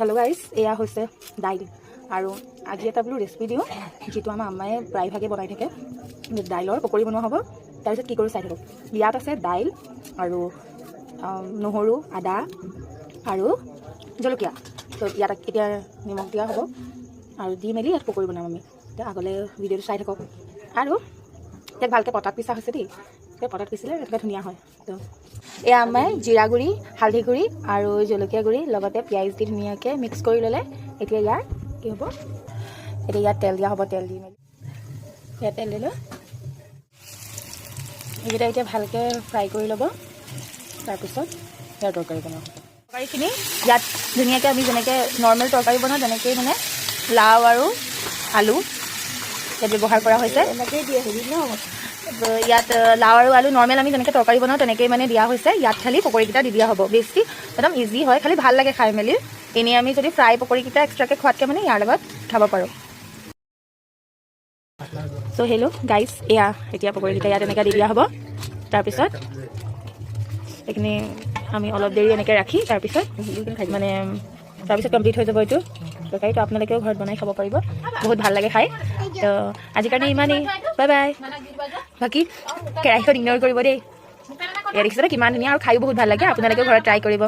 Hello' guys, এয়া হৈছে দাইল। আৰু আজি এটা বোলো ৰেচিপি দিওঁ, যিটো আমাৰ আম্মায়ে প্ৰায়ভাগে বনাই থাকে। দাইলৰ পকৰি বনোৱা হ'ব। তাৰপিছত কি কৰোঁ চাই থাকক। ইয়াত আছে দাইল আৰু নহৰু, আদা আৰু জলকীয়া। ত' ইয়াত এতিয়া নিমখ দিয়া হ'ব আৰু দি মেলি ইয়াত পকৰি বনাম আমি। এতিয়া আগলৈ ভিডিঅ'টো চাই থাকক। আৰু ইয়াক ভালকৈ পটাত পিছা হৈছে দেই। এতিয়া পটাত পিচিলে এনেকৈ ধুনীয়া হয়। তো এয়া আম্মাই জিৰা গুড়ি, হালধি গুড়ি আৰু জলকীয়া গুড়ি, লগতে পিঁয়াজ দি ধুনীয়াকৈ মিক্স কৰি ল'লে। এতিয়া ইয়াৰ কি হ'ব? এতিয়া ইয়াত তেল দিয়া হ'ব। তেল দি মেলি ইয়াত তেল দিলোঁ। এইকেইটা এতিয়া ভালকৈ ফ্ৰাই কৰি ল'ব। তাৰপিছত ইয়াৰ তৰকাৰী বনোৱা হ'ব। তৰকাৰীখিনি ইয়াত ধুনীয়াকৈ আমি যেনেকৈ নৰ্মেল তৰকাৰী বনাওঁ, তেনেকেই মানে লাও আৰু আলু ইয়াত ব্যৱহাৰ কৰা হৈছে। এনেকেই দিয়ে হেৰি ন? ইয়াত লাও আৰু আলু নৰ্মেল আমি যেনেকৈ তৰকাৰী বনাওঁ, তেনেকেই মানে দিয়া হৈছে। ইয়াত খালি পকৰীকেইটা দি দিয়া হ'ব। বেছি একদম ইজি হয়, খালি ভাল লাগে খাই মেলি। এনেই আমি যদি ফ্ৰাই পকৰীকেইটা এক্সট্ৰাকৈ খোৱাতকৈ মানে ইয়াৰ লগত খাব পাৰোঁ। চ' হেল্ল' গাইজ, এয়া এতিয়া পকৰীকেইটা ইয়াত এনেকৈ দি দিয়া হ'ব। তাৰপিছত এইখিনি আমি অলপ দেৰি এনেকৈ ৰাখি তাৰপিছত মানে তাৰপিছত কমপ্লিট হৈ যাব এইটো তৰকাৰীটো। আপোনালোকেও ঘৰত বনাই খাব পাৰিব, বহুত ভাল লাগে খাই। তো আজিৰ কাৰণে ইমানেই, বাই বাই। বাকী কেৰাহীখন ইগন'ৰ কৰিব দেই। এয়া দেখিছে কিমান ধুনীয়া আৰু খায়ো বহুত ভাল লাগে। আপোনালোকেও ঘৰত ট্ৰাই কৰিব।